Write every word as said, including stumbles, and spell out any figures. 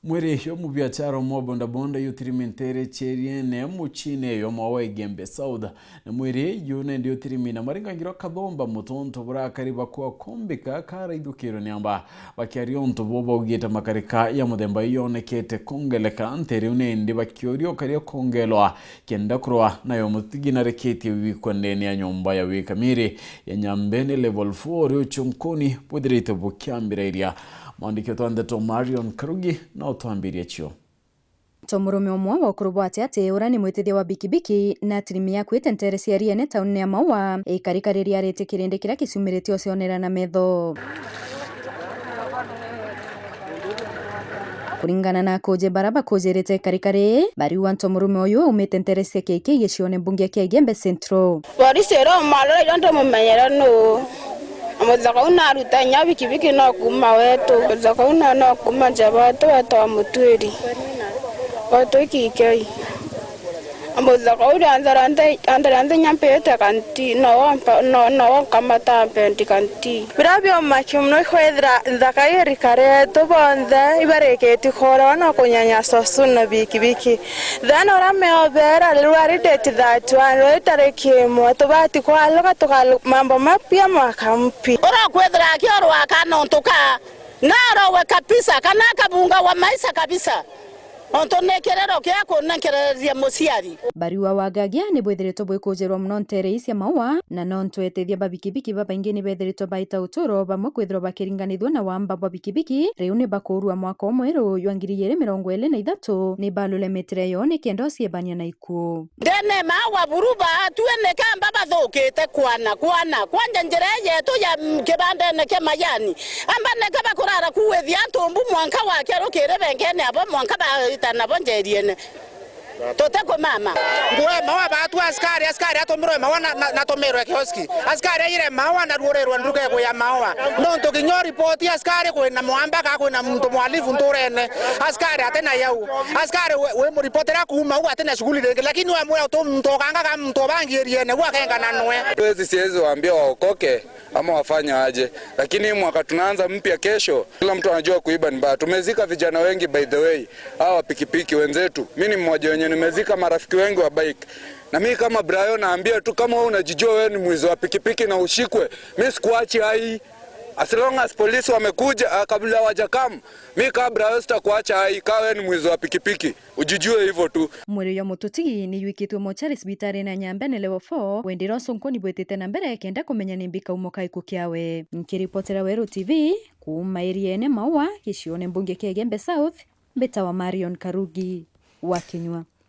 Mwiri yo mubiachara umwe wa bondabonda yutirimi ntere cieriene mucine yo mwa wa Igembe South. Na mwiri yu nendi utirimi na maringangiro kathomba mutonto burakari bakwa kombika karaithukirwe ni amba. Bakiaria untu bo baugite makarika ya muthemba yu yonekete kongeleka ntere yu nendi bakiuria ukaria kongelwa kenda kurwa nayo mutigi na reketie wikwa ndene ya nyomba ya wika miri ya Nyambene Level four uria uchunkuni bwithirite bukiambirairia. Mwandiki wetu wa ndeto Marion Karugi na utwambiria cio. To murume umwe wa ukuru bwa ati ati uria ni mwitithia wa bikibiki na tirimi yakuite ntere cia Riene tauni ya Maua, ikarikari riarite kirindi kiria kiciumiritie ucionera na metho. Kuringana na akuji bara bakujirite ikarikari, bariuga nto murume uyu aumite ntere cia K K gicione mbunge kia Igembe Central. Polisi ira umarora ira ndumumenyera nuu. Na muthaka u naruta inya bikibiki no kuuma wetu. Muthaka u no, no kuuma nja bwetu wetwa Mutwiri. Wetu ikikei. Na muthaka u rionthe rionthe, rionthe rionthe inya mpite kanti, no wampa, no, no nkamata mpendi kanti. Biria biumaki mono ikwithira nthaka ii rika rietu bonthe ibarikitie kuurawa na kunyanyaswa su na bikibiki. Then uria meobera riu ari date thirty-one, riu itariki imwe, tubati kwaluka tukalu-, mambo mapya mwaka mpya. Uria ukwithira akiorwa kana untu ka, na arowe kabisa, kana akabunga wa maisha kabisa. Untu ni kirero kia kunenkereria muciari. Bariuga wagagia ni bwithiritwe bwikujirwa mono ntere ii cia Maua, na nontu etithia ba bikibiki babaingi ni bethiritwe baita uturo, bamwe kwithirwa bakiringanithua na wamba bwa bikibiki, riu ni bakuurua mwaka umwe ru jwa ngiri igiri mirongo iri na ithatu, ni balule mitire yoo ni kenda uciebania na ikuo. Ndene ma wa buru baatue ni kamba bathukite kwana, kwana. Kwanja njira yetu ya, mm, kibandene kia majani. Amba neka bakurara kuwithia antu mbu mwanka wakia rukiri bengene abo mwanka baita nabo njeriene. Tutikumama. Nguo ya maua baatue askari, askari atumirwe maua na, na, na tumirwe kioski. Askari aire maua na ruurirwe nduka ya maua. Nontu kinya ripoti askari kwina mwamba ka kwina muntu mwalifu nturene. Askari atina yau. Askari we, we muripotera kuuma u atina shughuli ringi, lakini wamwira tu muntu okanga ka muntu obangirie ne gwa kenga na nwe. Siwezi, siwezi waambia waokoke ama wafanye aje, lakini hii mwaka tunaanza mpya kesho, kila mtu anajua kuiba ni mbaya. Tumezika vijana wengi by the way, hawa pikipiki wenzetu. Mimi ni mmoja wenye nimezika marafiki wengi wa bike. Na mimi kama Brayo naambia tu, kama wewe unajijua wewe ni mwizi wa pikipiki na ushikwe, mimi sikuachi hai. As long as polisi wamekuja, ah, kabla hawajakam, mi kabla yo sitakuacha hai, ka we ni mwizi wa pikipiki. Ujijue hivyo tu. Mwiri uyu mututigi ni jwikitwe mochari cibitari na Nyambene Level four, wendira ucunkuni bwitite na mbere kenda kumenya ni mbika umo kaiku kiawe. Nkiripotera Weru T V, kuuma eriene Maua, gicione mbunge kia Igembe South, mbitawa Marion Karugi wa Kinyua.